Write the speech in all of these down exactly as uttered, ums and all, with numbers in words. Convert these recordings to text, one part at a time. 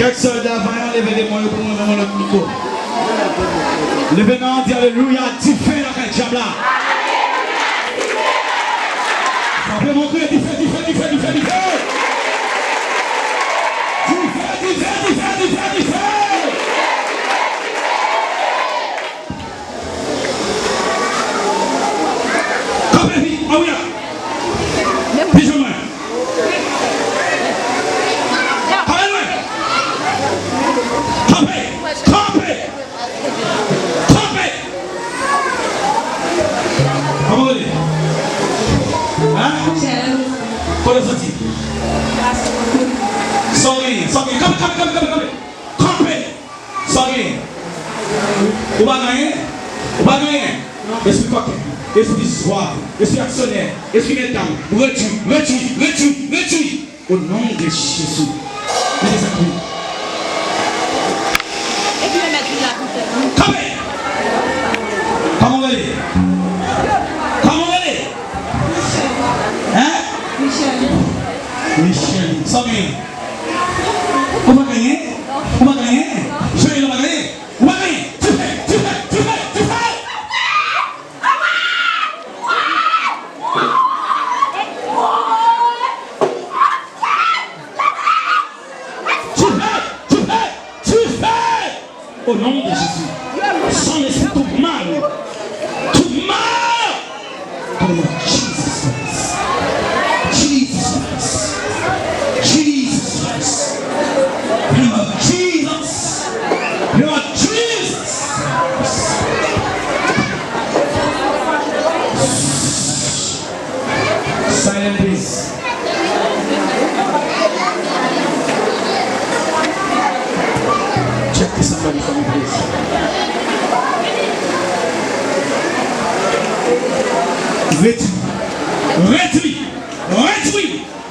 Kèk sòlda vanyan leve demon yo pou mwen, ban mwen lòt mikwo. Leve men w, di alelouya, dife lakay dyab la. Frape men w, kriye dife, dife, dife, dife, dife. Dife, dife, dife, dife, dife. Kanpe, pi, a wi a. Pi jwenn mwen. Kanpe lwen. Kanpe. Kanpe. Kanpe. Kòman w rele? Hein? Kote w soti? Sa w genyen? Sa w genyen? Kanpe, kanpe, kanpe, kanpe, kanpe. Kanpe! Sa w genyen? Ou pa gen anyen? Ou pa gen anyen? Espri kòkèt, espri zwav, espri aksyonè, espri mèt dam, retwi, retwi, retwi, retwi! O non de Jezi. Mete sa kanpe. Kanpe! Kòman w rele? Kòman w rele? Hein? Michel. Michel. Sa w genyen? Ou pa gen anyen? Ou pa gen anyen? Jwenn li, ou pa gen anyen? Ou pa gen anyen? Dife! Dife! Dife! Dife! Dife! Dife! Dife! Au nom de Jésus. Son esprit, tout mal. Tout mal. Dans le nom de Jesus Christ. Jesus Christ. Jesus Christ. Name of Jesus. Name of Jesus. Silent, please. Check this somebody for me, please. Retwi. Retwi. Retwi.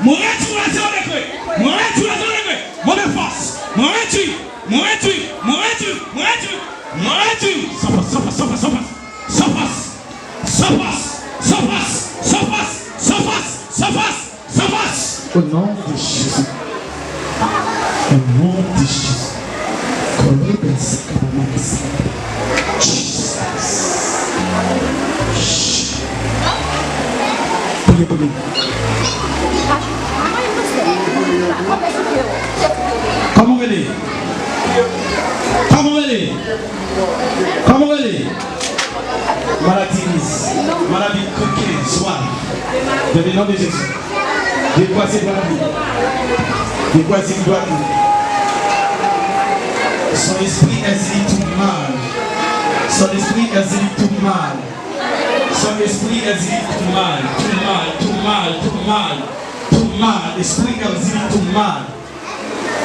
Mwen retwi la se yon dekrè. Mwen retwi la se yon dekrè. Move fòs. Mwen retwi. Mwen retwi. Mwen retwi. Mwen retwi. Mwen retwi. San fòs, san fòs, san fòs, san fòs. San fòs! San fòs! San fòs! San fòs! San fòs! San fòs! Au nom de Jésus. Au nom de Jésus. Kore ben sakabamanis. Jesus. Priye pou li. Kòman w rele? Kòman w rele? Kòman w rele? Maladi, maladi koken, zwa. Dans le nom de Jésus. Dekwase dwat li. Dekwase dwat li. Son esprit est tout mal. Son esprit est tout mal. Son esprit est tout mal. Tout mal, tout mal, tout mal. Tout mal. Esprit est tout mal.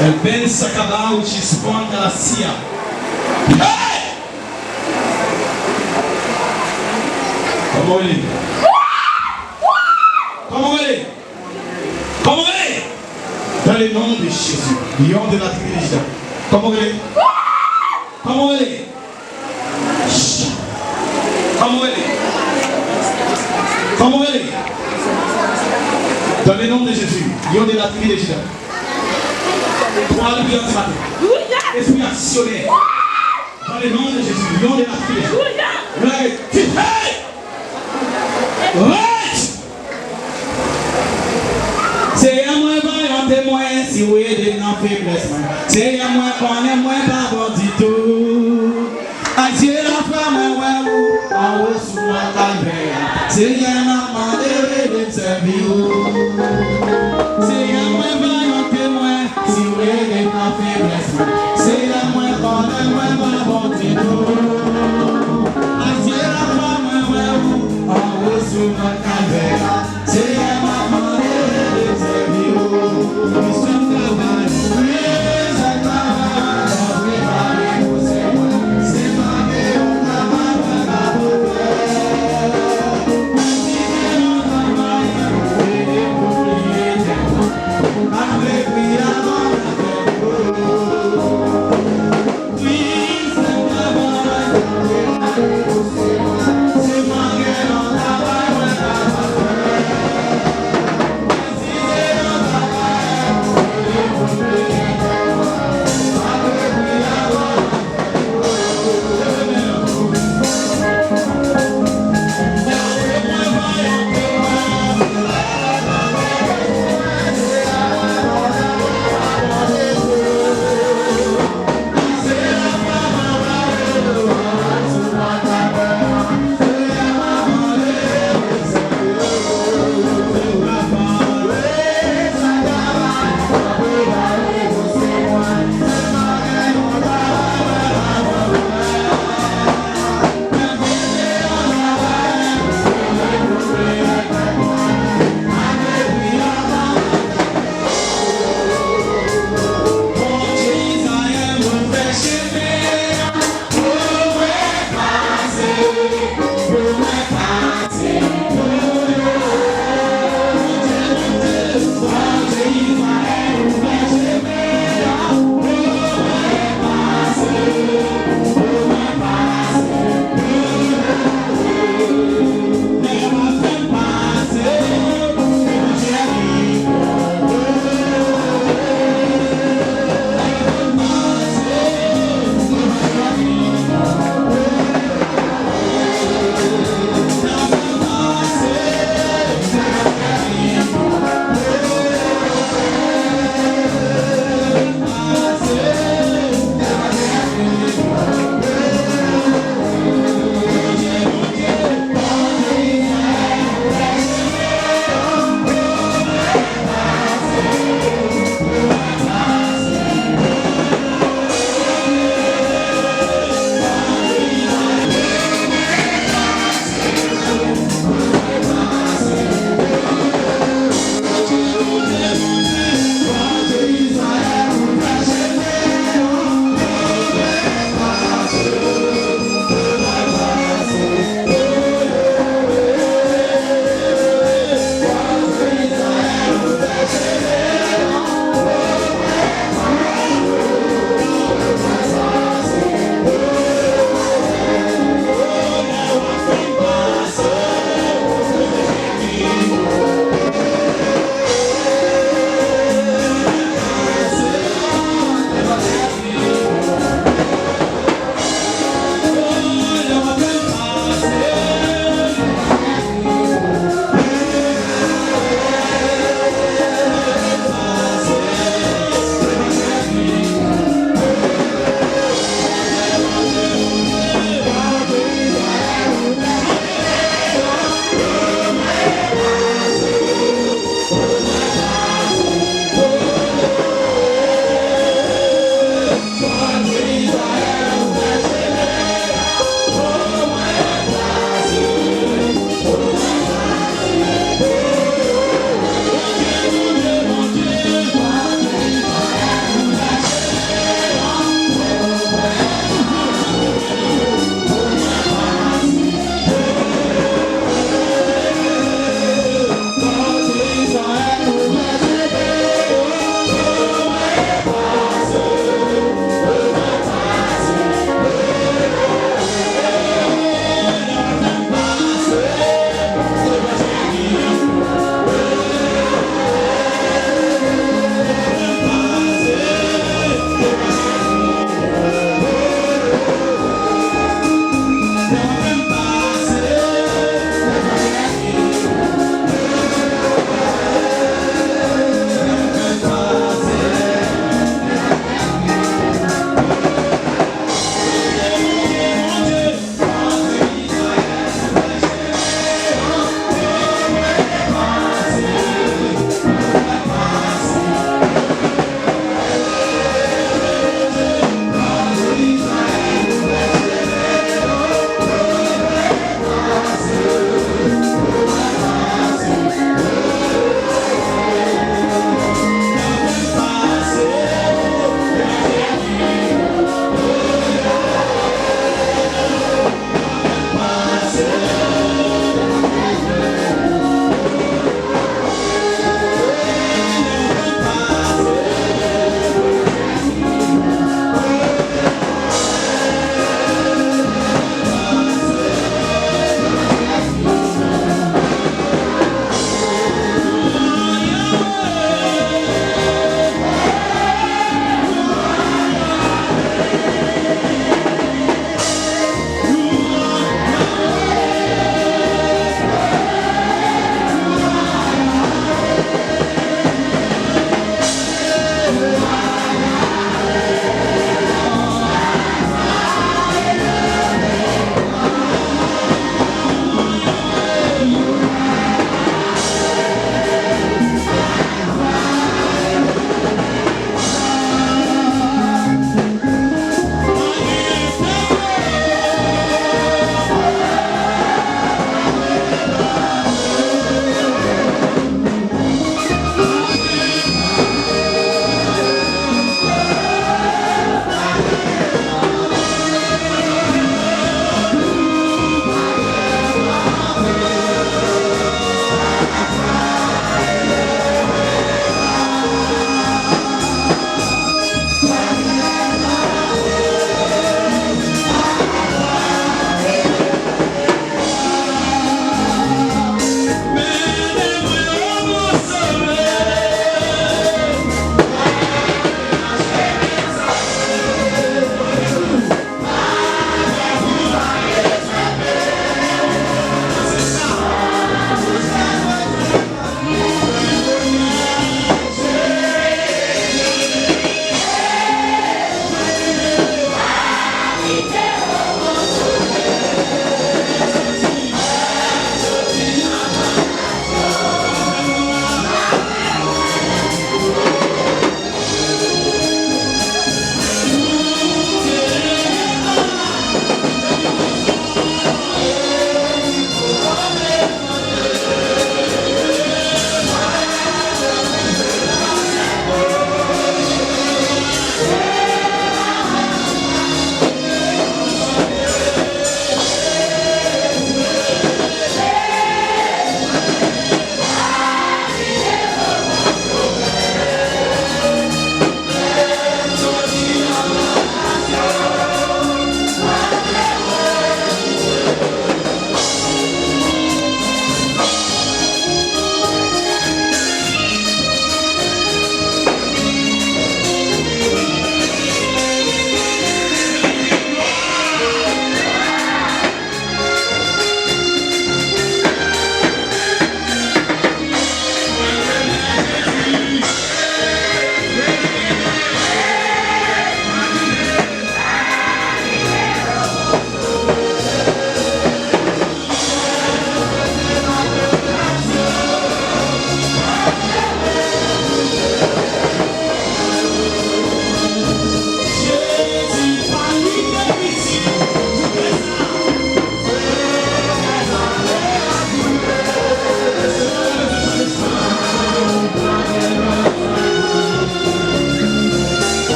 El ben sakaba ou jispan galasia. Hey! Kòman w rele? Kòman w rele? Kòman w rele? Dans le nom de Jésus, lion de la tribu de Juda. Kòman w rele? Kòman w rele? Kòman w rele? Kòman w rele? Dans le nom de Jésus, lion de la tribu de Juda. Twa lwi an di maten. Espri aksyonè. Dans le nom de Jésus, lion de la tribu de Juda. Lage dife! Rèt! Seyè mwen vayan temwen, si w ede m nan feblès mwen. Seyè mwen konnen mwen pa bon ditou. Ak zye lafwa mwen wè ou anwo sou mòn Kalvè a. Seyè m ap mande w ede m sèvi ou. Seyè mwen vayan temwen, si w ede m nan feblès mwen.